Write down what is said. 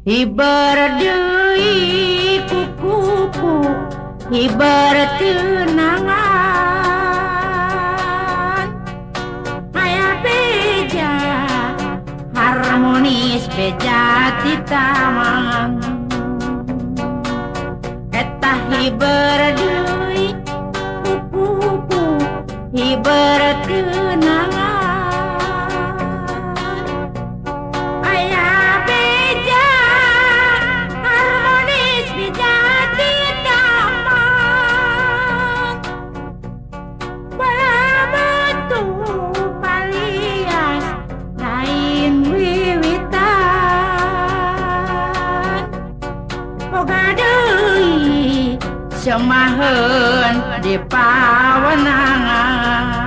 Hiber deui ku kupu hiber teunangan aya beja harmonis beja ti taman eta hiber deui ku kupu hiber teunangan semaheun di pawenangan.